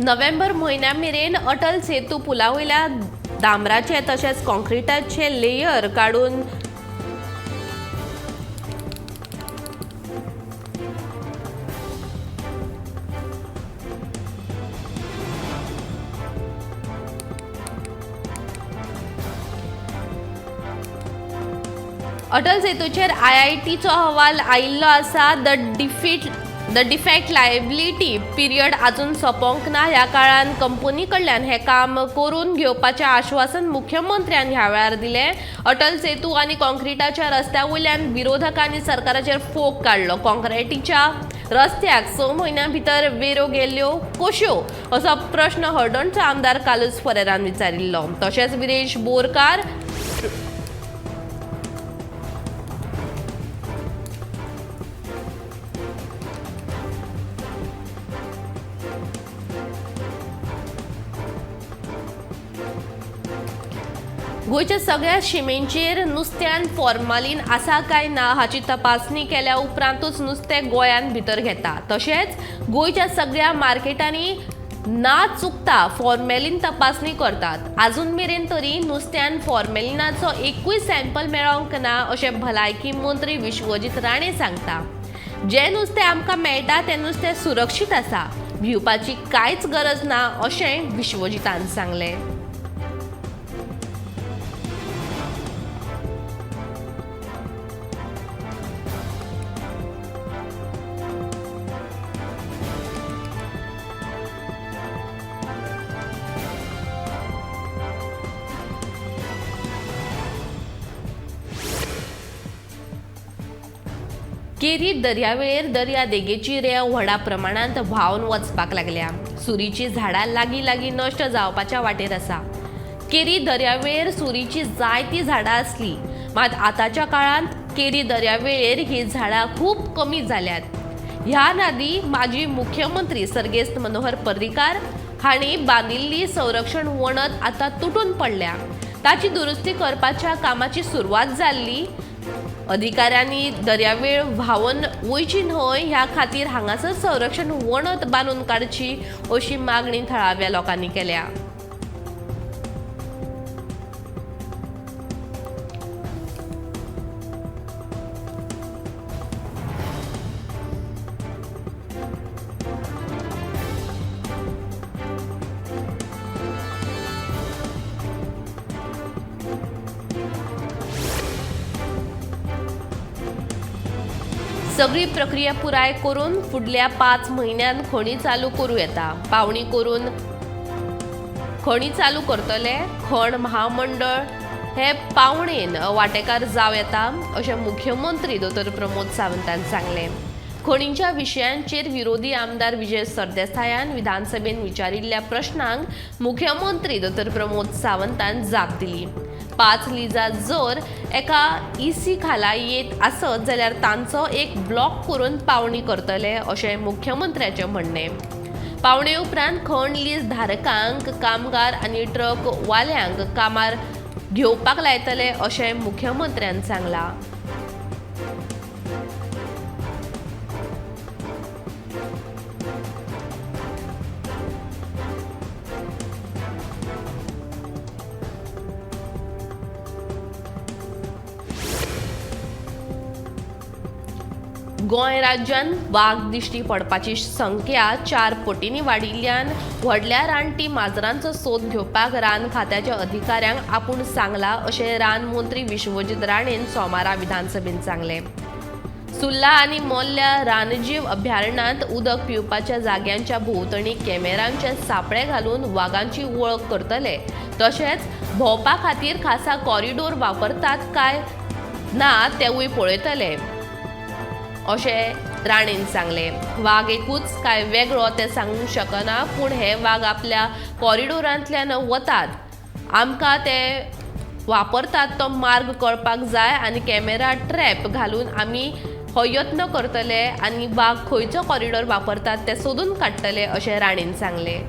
नोव्हेंबर म्हयन्या मेरेन अटल सेतू पुला वयल्या डांबराचे तशेंच कॉन्क्रिटाचे लेयर काडून अटल सेतूचेर आयआयटीचो अहवाल आयिल्लो आसा. The defect liability period अजून सोंपोंक ना. ह्या काळान कंपनी कडल्यान हें काम करून घेवपाचें आश्वासन मुख्यमंत्र्यान ह्या वेळार दिलें. अटल सेतू आनी कॉन्क्रिटाच्या रस्त्या वयल्यान विरोधकांनी सरकाराचेर फोग काडलो. कॉन्क्रिटीच्या रस्त्याक 6 म्हयन्यां भितर वेरो गेल्ल्यो कश्यो असो प्रश्न हळदोणचो आमदार कार्लुस फरेरान विचारिल्लो. तशेंच विरेश बोरकार गोंयच्या सगळ्या शिमेंचेर नुस्त्यान फॉर्मालीन आसा काय ना हाची तपासणी केल्या उपरांतूच नुस्तें गोंयांत भितर घेता. तशेंच गोंयच्या सगळ्या मार्केटांनी ना चुकता फॉर्मेलीन तपासणी करतात. आजून मेरेन तरी नुस्त्यान फॉर्मेलिनाचो एकूय सॅम्पल मेळोंक ना अशें भलायकी मंत्री विश्वजीत राणे सांगता. जें नुस्तें आमकां मेळटा तें नुस्तें सुरक्षीत आसा, भिवपाची कांयच गरज ना अशें विश्वजीतान सांगलें. केरी दर्यावेळेर दर्या देगेची रेंव व्हडा प्रमाणांत व्हांवन वचपाक लागल्या. सुरीची झाडां लागीं लागीं नश्ट जावपाच्या वाटेर आसा. केरी दर्यावेळेर सुरीची जायती झाडां आसली, मात आतांच्या काळांत केरी दर्यावेळेर ही झाडां खूब कमी जाल्यात. ह्या नादी माजी मुख्यमंत्री सर्गेस्त मनोहर पर्रीकार हांणी बांदिल्ली संरक्षण वणत आतां तुटून पडल्या. ताची दुरुस्ती करपाच्या कामाची सुरवात जाल्ली. अधिकाऱ्यांनी दर्यावेळ व्हांवन वयची न्हय ह्या खातीर हांगासर संरक्षण वणत बांदून काडची अशी मागणी थळाव्या लोकांनी केल्या. सगळी प्रक्रिया पुराय करून फुडल्या 5 म्हयन्यांत खणी चालू करूं येता. पावणी करून खणी चालू करतले. खण महामंडळ हे पावणेन वांटेकार जावं येता अशें मुख्यमंत्री दोतोर प्रमोद सावंतान सांगलें. खणींच्या विशयांचेर विरोधी आमदार विजय सरदेसायान विधानसभेन विचारिल्ल्या प्रश्नांक मुख्यमंत्री दोतोर प्रमोद सावंतान जाप दिली. 5 लिजां जर एका इसी खाला येत आसत जाल्यार तांचो एक ब्लॉक करून पावणी करतले अशें मुख्यमंत्र्याचें म्हणणें. पावणे उपरांत खण लीज धारकांक, कामगार आनी ट्रक वाल्यांक कामार घेवपाक लायतले अशें मुख्यमंत्र्यान सांगलां. गोंय राज्यान वाग दिश्टी पडपाची संख्या 4 पटींनी वाडिल्ल्यान व्हडल्या रानटी माजरांचो सोद घेवपाक रान खात्याच्या अधिकाऱ्यांक आपूण सांगला अशें रान मंत्री विश्वजीत राणेन सोमारा विधानसभेन सांगलें. सुर्ला आनी मोल्ल्या रानजीव अभयारण्यांत उदक पिवपाच्या जाग्यांच्या भोंवतणी कॅमेरांचे सापळे घालून वागांची वळख करतले. तशेंच भोंवपा खातीर खासा कॉरिडोर वापरतात काय ना तेवूय पळयतले अशें राणेन सांगलें. वाग एकूच काय वेगळो तें सांगूंक शकना, पूण हे वाग आपल्या कॉरिडोरांतल्यान वतात, आमकां ते वापरतात तो मार्ग कळपाक जाय आनी कॅमेरा ट्रॅप घालून आमी हो यत्न करतले आनी वाग खंयचो कॉरिडॉर वापरतात ते सोदून काडटले अशें राणेन सांगलें.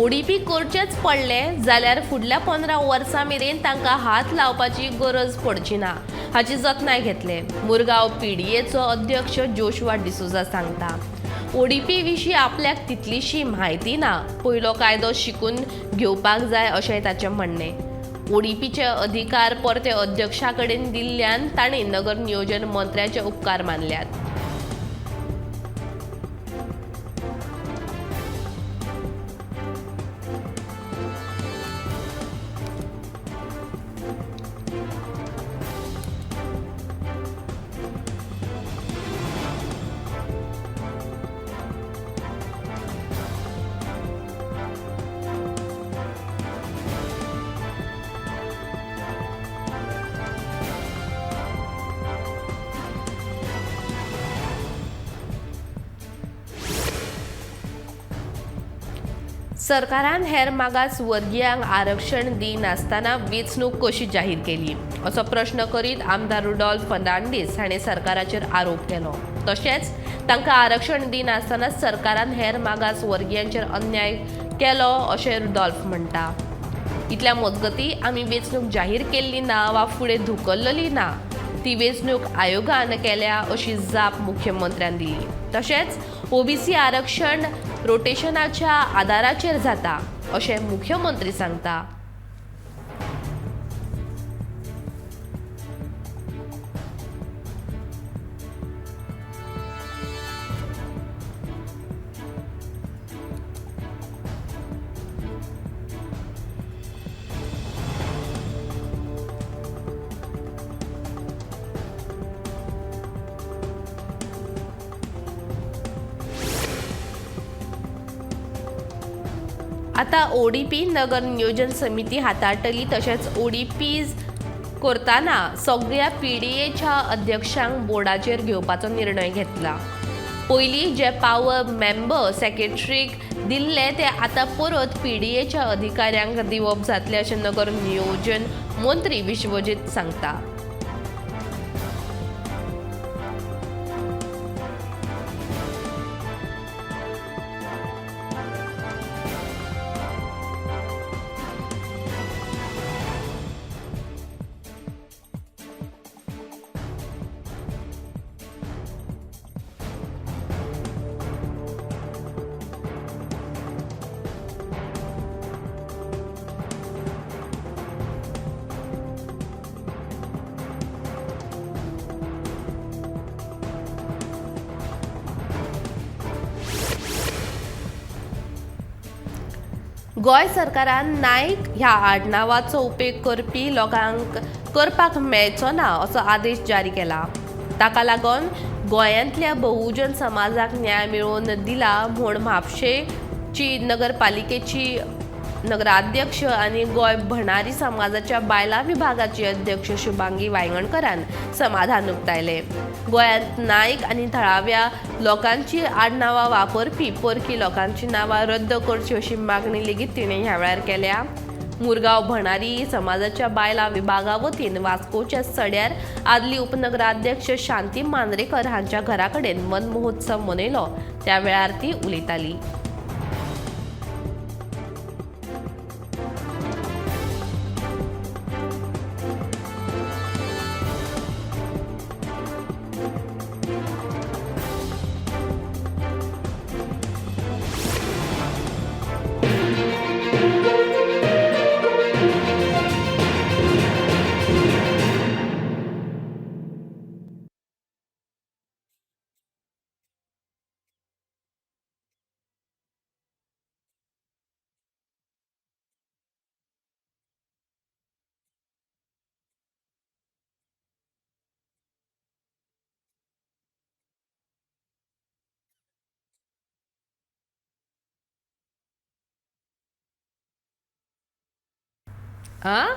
ओडीपी करचेच पडले जाल्यार फुडल्या 15 वर्सां मेरेन तांकां हात लावपाची गरज पडची ना हाची जतनाय घेतले. मुरगांव पीडीएचो अध्यक्ष जोशुआ डिसोजा सांगता, ओडीपी विशीं आपल्याक तितलीशी म्हायती ना, पयलो कायदो शिकून घेवपाक जाय अशें ताचें म्हणणें. ओडीपीचे अधिकार परते अध्यक्षा कडेन दिल्ल्यान तांणी नगर नियोजन मंत्र्याचे उपकार मानल्यात. सरकारान हेर मागास वर्गियांक आरक्षण दिनासतना वेंचणूक कशी जाहीर केली असो प्रश्न करीत आमदार रुडॉल्फ फर्नांडीस हाणें सरकाराचेर आरोप केलो. तशेंच तांकां आरक्षण दिनासतना सरकारान हेर मागास वर्गियांचेर अन्याय केलो अशें रुडॉल्फ म्हणटा. इतल्या मजगती आमी वेंचणूक जाहीर केल्ली ना वा फुडें धुकल्लली ना, ती वेंचणूक आयोगान केल्या अशी जाप मुख्यमंत्र्यान दिली. तशेंच ओबीसी आरक्षण रोटेशनाच्या आदाराचेर जाता अशें मुख्यमंत्री सांगता. आता ओडीपी नगर नियोजन समिती हाताळटली. तशेंच ओडीपीज करतना सगळ्या पीडीएच्या अध्यक्षांक बोर्डाचेर घेवपाचो निर्णय घेतला. पयलीं जे पावर मेंबर सेक्रेटरीक दिल्ले ते आतां परत पीडीएच्या अधिकाऱ्यांक दिवप जातलें अशें नगर नियोजन मंत्री विश्वजीत सांगता. गोंय सरकारान नायक ह्या आडनांवाचो उपेग करपी लोकांक करपाक मेळचो ना असो आदेश जारी केला. ताका लागून गोंयांतल्या बहुजन समाजाक न्याय मेळोवन दिला म्हूण म्हापशेंची नगरपालिकेची नगराध्यक्ष आनी गोंय भंडारी समाजाच्या बायलां विभागाची अध्यक्ष शुभांगी वायंगणकरान समाधान उक्तायलें. गोंयांत नायक आनी थळाव्या लोकांची आडनांवां वापरपी परकी लोकांची नांवां रद्द करची अशी मागणी लेगीत तिणें ह्या वेळार केल्या. मुरगांव भंडारी समाजाच्या बायलां विभागा वतीन वास्कोच्या सड्यार आदली उपनगराध्यक्ष शांती मांद्रेकर हांच्या घरा कडेन वन महोत्सव मनयलो. त्या वेळार ती उलयताली. हाँ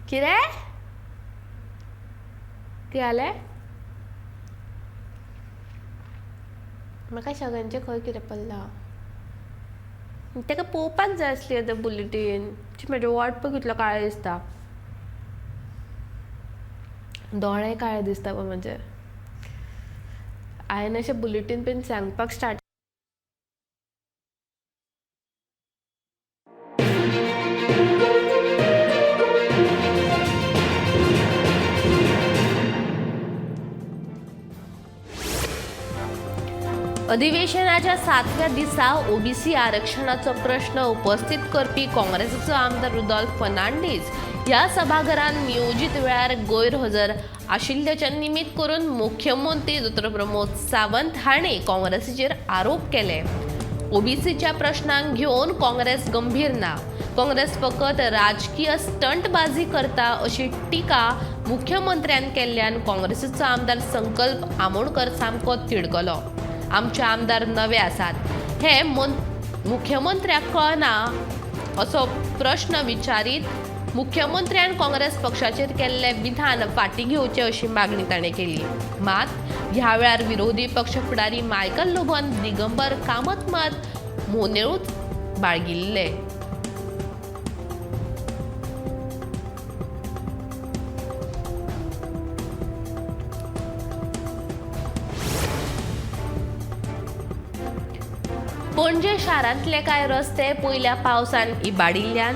कितें कितें जालें? म्हाका सगळ्यांचें खंय कितें पडलां ताका पळोवपाक जाय आसली आतां बुलेटीन. म्हजें वाट पळय कितलो काळें दिसता, दोळे काळे दिसता पळय म्हजे. हांवें अशें बुलेटीन बीन सांगपाक स्टार्ट अधिवेशनाच्या 7व्या दिसा ओबीसी आरक्षणाचो प्रश्न उपस्थित करपी काँग्रेसीचो आमदार रुदोल्फ फर्नांडीस ह्या सभाघरान नियोजीत वेळार गैरहजर आशिल्ल्याचें निमित्त करून मुख्यमंत्री डॉ प्रमोद सावंत हांणी काँग्रेसीचेर आरोप केले. ओबीसीच्या प्रश्नांक घेवन काँग्रेस गंभीर ना, काँग्रेस फकत राजकीय स्टंटबाजी करता अशी टिका मुख्यमंत्र्यान केल्ल्यान काँग्रेसीचो आमदार संकल्प आमोणकर सामको तिडकलो. आमचे आमदार नवे आसात हे मुख्यमंत्र्याक कळना असो प्रश्न विचारीत मुख्यमंत्र्यान काँग्रेस पक्षाचेर केल्ले विधान फाटीं घेवचें अशी मागणी ताणें केली. मात ह्या वेळार विरोधी पक्ष फुडारी मायकल लोबोन, दिगंबर कामत मात मोनेळूच बाळगिल्ले. पणजे शारांतले कांय रस्ते पयल्या पावसान इबाडिल्ल्यान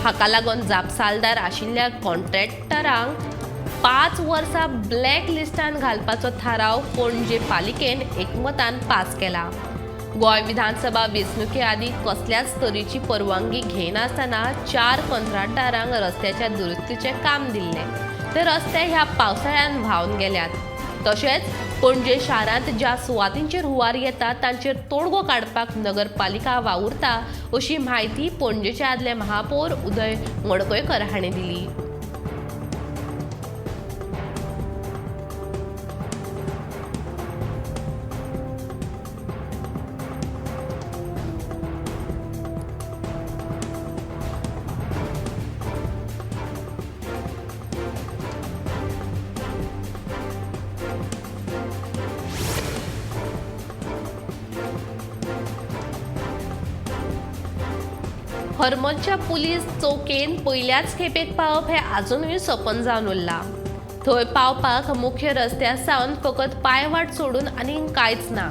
हाका लागून जापसालदार आशिल्ल्या कॉन्ट्रॅक्टरांक 5 वर्सां ब्लॅक लिस्टान घालपाचो थाराव पणजे पालिकेन एकमतान पास केला. गोंय विधानसभा वेंचणुके आदीं कसल्याच तरेची परवानगी घेनासतना 4 कंत्राटदारांक रस्त्याच्या दुरुस्तीचें काम दिल्लें. ते रस्ते ह्या पावसाळ्यान व्हांवन गेल्यात. तशेंच पणजे शारांत ज्या सुवातींचेर हुंवार येता तांचेर तोडगो काडपाक नगरपालिका वावुरता अशी म्हायती पणजेचे आदले महापौर उदय मडकयकर हांणी दिली. हरमलच्या पुलीस चौकेन पयल्याच खेपेक पावप हें आजुनूय सपन जावन उरलां. थंय पावपाक मुख्य रस्त्या सावन फकत पांयवाट सोडून आनीक कांयच ना.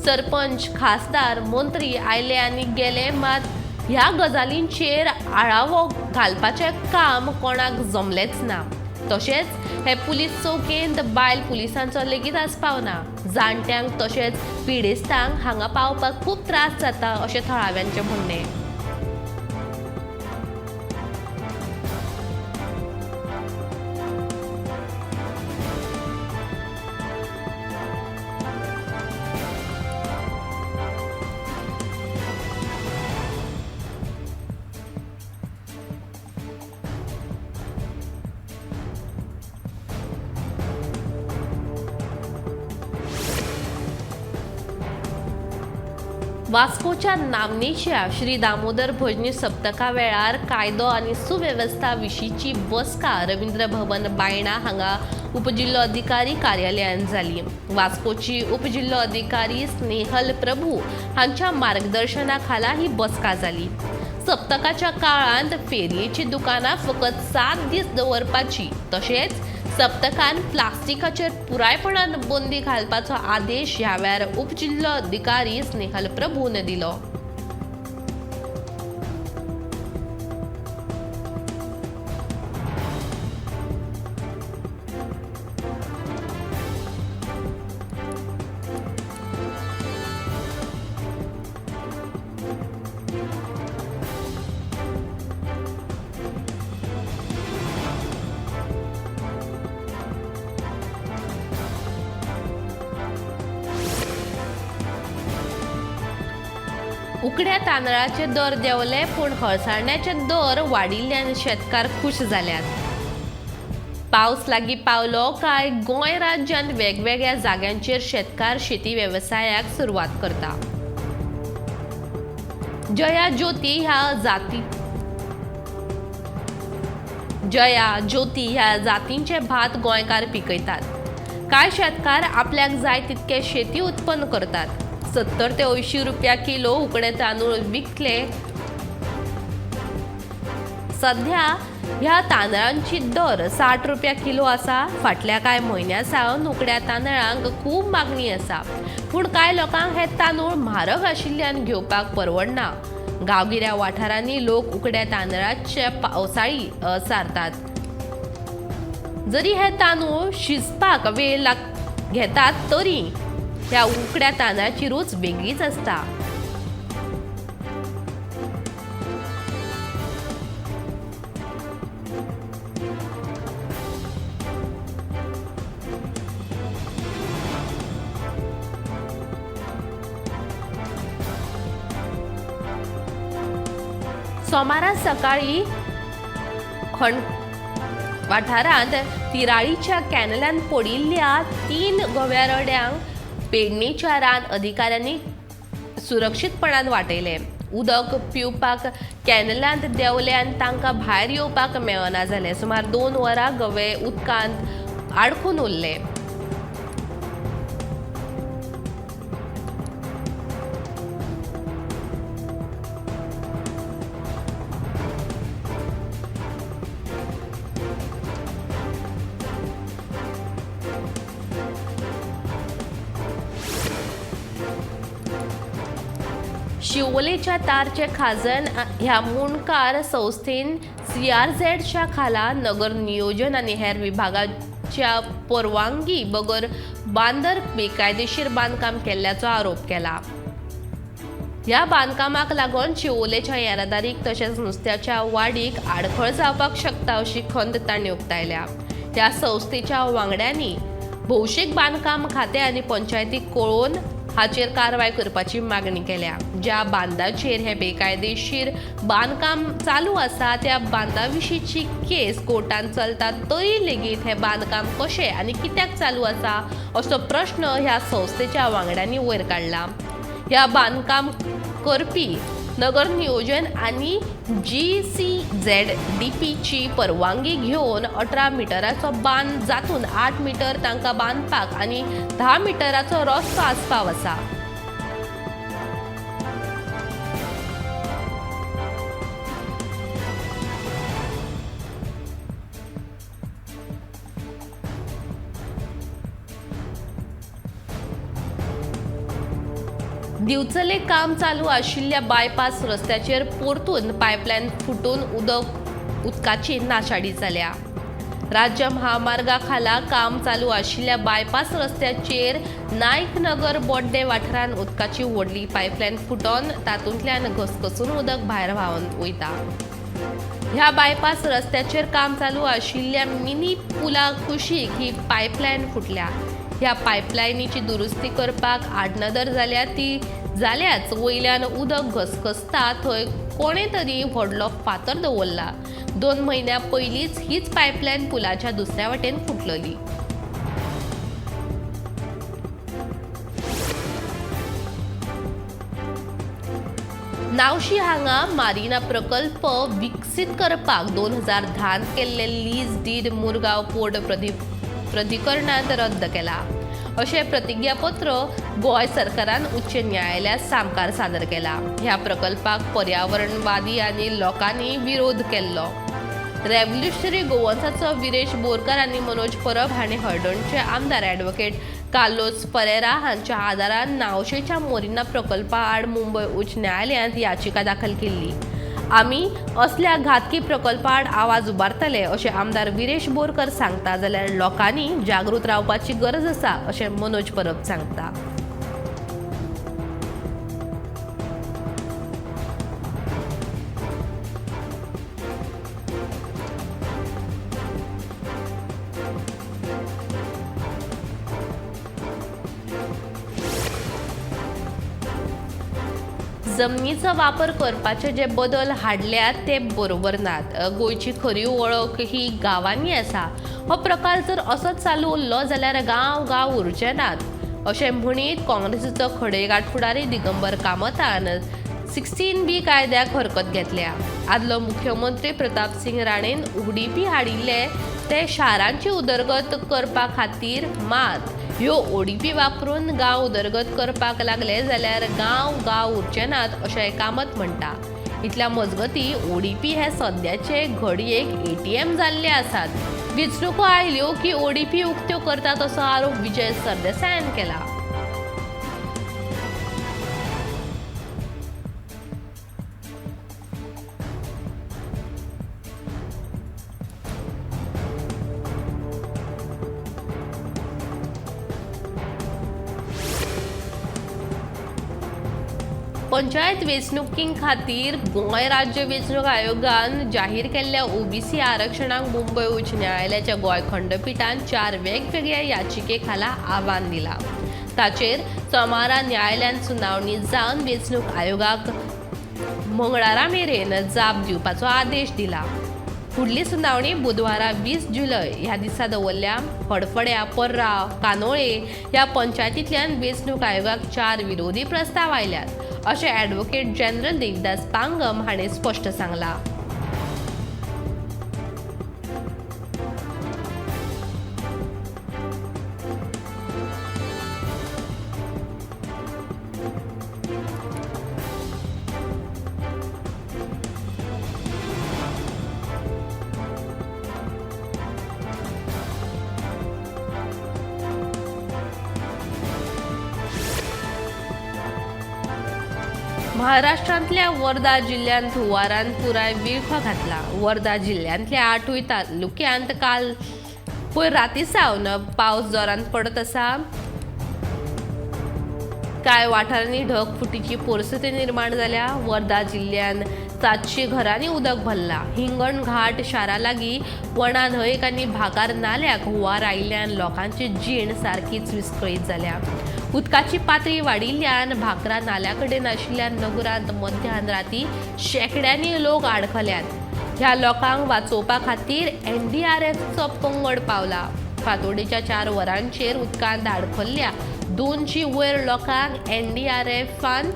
सरपंच, खासदार, मंत्री आयले आनी गेले, मात ह्या गजालींचेर आळावो घालपाचें काम कोणाक जमलेंच ना. तशेंच हे पुलीस चौकेंत बायल पुलिसांचो लेगीत आस्पाव ना. जाणट्यांक तशेंच पिडेस्तांक हांगा पावपाक खूब त्रास जाता अशें थळाव्यांचें म्हणणें. वास्कोच्या नामनेच्या श्री दामोदर भजनी सप्तका वेळार कायदो आनी सुवेवस्था विशींची बसका रवींद्र भवन बायणा हांगा उपजिल्लो अधिकारी कार्यालयान जाली. वास्कोची उपजिल्लो अधिकारी स्नेहल प्रभू हांच्या मार्गदर्शना खाला ही बसका जाली. सप्तकाच्या काळांत फेरयेची दुकानां फकत 7 दीस दवरपाची तशेंच सप्तकान प्लास्टिकाचेर पुरायपणान बंदी घालपाचो आदेश ह्या वेळार उपजिल्लो अधिकारी स्नेहल प्रभून दिलो. उकड्या तांदळाचे दर देंवले पूण हळसाण्याचे दर वाडिल्ल्यान शेतकार खूश जाल्यात. पावस लागीं पावलो काय गोंय राज्यांत वेगवेगळ्या जाग्यांचेर शेतकार शेती वेवसायाक सुरवात करता. जया ज्योती ह्या जातींचे भात गोंयकार पिकयतात. कांय शेतकार आपल्याक जाय तितके शेती उत्पन्न करतात. 70 ते 80 रुपया किलो उकडे तांदूळ विकले. सध्या ह्या तांदळांची दर 60 रुपया किलो आसा. फाटल्या कांय म्हयन्यां सावन उकड्या तांदळांक खूब मागणी आसा, पूण कांय लोकांक हे तांदूळ म्हारग आशिल्ल्यान घेवपाक परवडना. गांवगिऱ्या वाठारांनी लोक उकड्या तांदळाचे पावसाळी सारतात. जरी हे तांदूळ शिजपाक वेळ घेतात तरी ह्या उकड्या तांदळाची रूच वेगळीच आसता. सोमारा सकाळी खण वाठारांत तिराळीच्या कॅनलान पडिल्ल्या 3 गोव्या रड्यांक पेडणेच्या रान अधिकाऱ्यांनी सुरक्षीतपणान वाटयले. उदक पिवपाक कॅनलांत देंवले आनी तांकां भायर येवपाक मेळना जालें. सुमार 2 वरां गवे उदकांत आडखून उरले. शिवोलेच्या तारचे खाजन ह्या मुंडकार संस्थेन CRZच्या खाला नगर नियोजन आनी हेर विभागाच्या परवानगी बगर बांदर बेकायदेशीर बांदकाम केल्ल्याचो आरोप केला. ह्या बांदकामाक लागून शिवोलेच्या येरादारीक तशेंच नुस्त्याच्या वाडीक आडखळ जावपाक शकता अशी खंत तांणी उक्तायल्या. ह्या संस्थेच्या वांगड्यांनी भौशीक बांदकाम खातें आनी पंचायतीक कळोवन हाचेर कारवाय करपाची मागणी केल्या. ज्या बांदाचेर हे बेकायदेशीर बांदकाम चालू आसा त्या बांदा विशींची केस कोर्टान चलता तरी लेगीत हे बांदकाम कशें आनी कित्याक चालू आसा असो प्रश्न ह्या संस्थेच्या वांगड्यांनी वयर काडला. ह्या बांदकाम करपी नगर नियोजन आनी GCZDPची परवानगी घेवन 18 मिटराचो बांद जातून 8 मिटर तांकां बांदपाक आनी 10 मिटराचो रस्तो आस्पाव आसा. दिवचले काम चालू आशिल्ल्या बायपास रस्त्याचेर परतून पायपलायन फुटून उदकाची नाशाडी जाल्या. राज्य महामार्गा खाला काम चालू आशिल्ल्या बायपास रस्त्याचेर नायकनगर बोड्डे वाठारांत उदकाची व्हडली पायपलायन फुटोन तातूंतल्यान घसघसून उदक भायर व्हांवन वयता. ह्या बायपास रस्त्याचेर काम चालू आशिल्ल्या मिनी पुला कुशीक ही पायपलायन फुटल्या. ह्या पायपलायनीची दुरुस्ती करपाक आडनदर जाल्या ती जाल्याच वयल्यान उदक घसघसता थंय कोणे तरी व्हडलो फातर दवरला. 2 म्हयन्यां पयलींच हीच पायपलायन पुलाच्या दुसऱ्या वटेन फुटलली. नावशी हांगा मारिना प्रकल्प विकसीत करपाक 2010 केल्ले लीज did Murgaon port प्राधिकरणान रद्द केला अशें प्रतिज्ञापत्र गोंय सरकारान उच्च न्यायालयात सामकार सादर केला. ह्या प्रकल्पाक पर्यावरणवादी आनी लोकांनी विरोध केल्लो. रेव्होल्युशनरी गोवन्साचो विरेश बोरकार आनी मनोज परब हांणी हळदोणचे आमदार ॲडव्होकेट कार्लोस परेरा हांच्या आदारान नावशेच्या मोरिना प्रकल्पा आड मुंबय उच्च न्यायालयांत याचिका दाखल केल्ली. आमी असल्या घातकी प्रकल्पा आड आवाज उबारतले अशें आमदार विरेश बोरकर सांगता, जाल्यार लोकांनी जागृत रावपाची गरज आसा अशें मनोज परब सांगता. जमनीचो वापर करपाचे जे बदल हाडल्यात ते बरोबर नात. गोंयची खरी वळख ही गांवांनी आसा. हो प्रकार जर असोच चालू उरलो जाल्यार गांव गांव उरचे नात अशें म्हणीत काँग्रेसीचो खडेगांठ फुडारी दिगंबर कामतान 16B कायद्याक हरकत घेतल्या. आदलो मुख्यमंत्री प्रताप सिंग राणेन UDP हाडिल्ले ते शारांची उदरगत करपा खातीर मात ह्यो ओडीपी वापरून गांव उदरगत करपाक लागले जाल्यार गांव गांव उरचे नात अशें कामत म्हणटा. इतल्या मजगती ओडीपी हे सद्याचे घडयेक एटीएम जाल्ले आसात. वेंचणुको आयल्यो की ओडीपी उक्त्यो करतात असो आरोप विजय सरदेसायान केला. पंचायत वेंचणुकीं खातीर गोंय राज्य वेंचणूक आयोगान जाहीर केल्ल्या ओबीसी आरक्षणाक मुंबय उच्च न्यायालयाच्या गोंय खंडपिठान 4 वेगवेगळ्या याचिके खाला आव्हान दिलां. ताचेर सोमारा न्यायालयान सुनावणी जावन वेंचणूक आयोगाक मंगळारा मेरेन जाप दिवपाचो आदेश दिला. फुडली सुनावणी बुधवारा 20 जुलय ह्या दिसा दवरल्या. हडफड्या, पर्रा, कानोळे ह्या पंचायतींतल्यान वेंचणूक आयोगाक 4 विरोधी प्रस्ताव आयल्यात अशें ॲडव्होकेट जनरल देविदास पांगम हाणें स्पश्ट सांगलां. महाराष्ट्रांतल्या वर्धा जिल्ल्यांत हुंवारान पुराय विळखो घातला. वर्धा जिल्ल्यांतल्या 8 तालुक्यांत काल पयर राती सावन पावस जोरान पडत आसा. कांय वाठारांनी ढगफुटीची परिस्थिती निर्माण जाल्या. वर्धा जिल्ल्यांत 700 घरांनी उदक भरलां. हिंगण घाट शारा लागीं वणा न्हंयक आनी भाकार नाल्याक हुंवार आयिल्ल्यान लोकांची जीण सारकीच विस्कळीत जाल्या. उदकाची पातळी वाडिल्ल्यान भाकरा नाल्या कडेन आशिल्ल्या नगरांत मध्यान राती शेंकड्यांनी लोक आडखल्यात. ह्या लोकांक वाचोवपा खातीर एनडीआरएफचो पंगड पावला. फांतोडेच्या 4 वरांचेर उदकांत आडखल्ल्या 200 वयर लोकांक एनडीआरएफान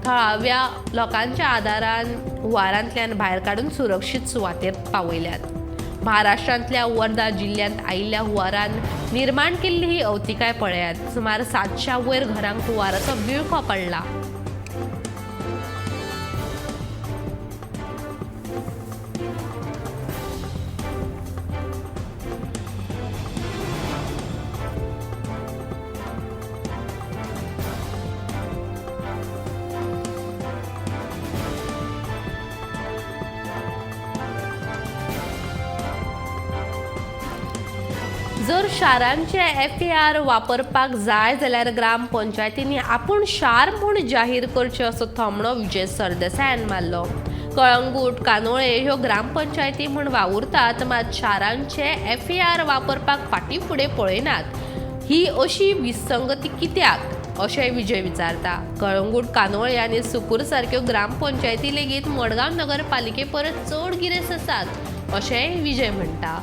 थळाव्या लोकांच्या आदारान हुंवारांतल्यान भायर काडून सुरक्षीत सुवातेर पावयल्यात. महाराष्ट्रांतल्या वर्धा जिल्ल्यांत आयिल्ल्या हुंवारान निर्माण केल्ली ही अवतिकाय पळयात. सुमार 700 वयर घरांक हुंवाराचो विळखो पडला. जर शारांचे एफएआर वापरपाक जाय जाल्यार ग्रामपंचायतींनी आपूण शार म्हूण जाहीर करचें असो थोमणो विजय सरदेसायान मारलो. कळंगूट, कानोळे ह्यो ग्रामपंचायती म्हूण वावुरतात, मात शारांचे एफएआर वापरपाक फाटीं फुडें पळयनात. ही अशी विसंगती कित्याक अशें विजय विचारता. कळंगूट, कानोळे आनी सुकूर सारक्यो ग्रामपंचायती लेगीत मडगांव नगरपालिके परस चड गिरेस्त आसात अशेंय विजय म्हणटा.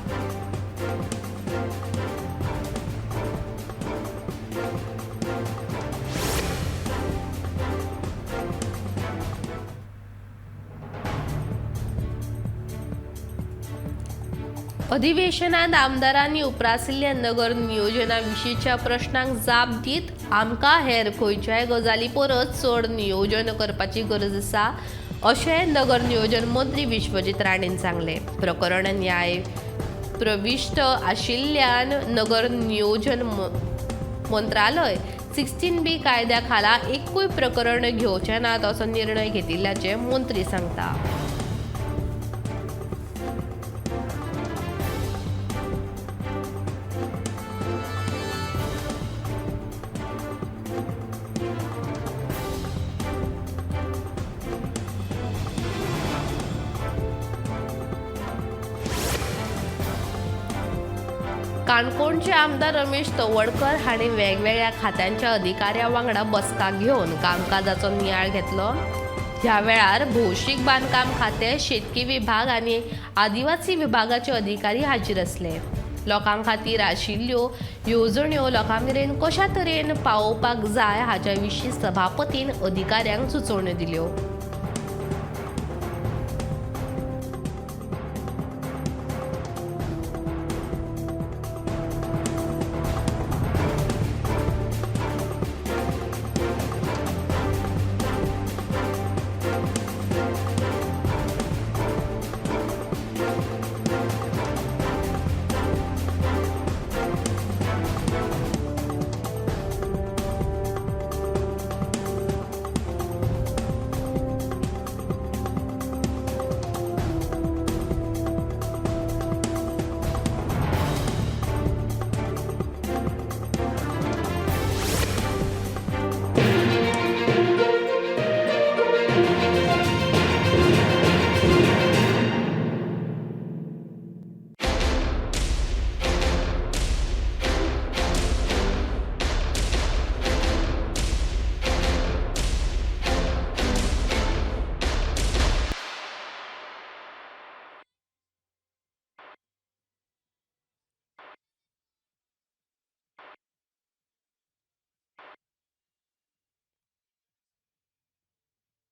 अधिवेशनात आमदारांनी उप्रासिल्ल्या नगर नियोजना विशींच्या प्रश्नांक जाप दीत आमकां हेर खंयच्याय गजाली परस चड नियोजन करपाची गरज आसा अशें नगर नियोजन मंत्री विश्वजीत राणेन सांगलें. प्रकरण न्याय प्रविश्ट आशिल्ल्यान नगर नियोजन मंत्रालय 16B कायद्या खाला एकूय प्रकरण घेवचे नात असो निर्णय घेतिल्ल्याचें मंत्री सांगता. काणकोणचे आमदार रमेश तवडकर हांणी वेगवेगळ्या खात्यांच्या अधिकाऱ्यां वांगडा बसका घेवन कामकाजाचो नियाळ घेतलो. ह्या वेळार भौशीक बांदकाम खातें, शेतकी विभाग आनी आदिवासी विभागाचे अधिकारी हाजीर आसले. लोकां खातीर आशिल्ल्यो येवजण्यो लोकां मेरेन कशा तरेन पावोवपाक जाय हाच्या विशीं सभापतीन अधिकाऱ्यांक सुचोवण्यो दिल्यो.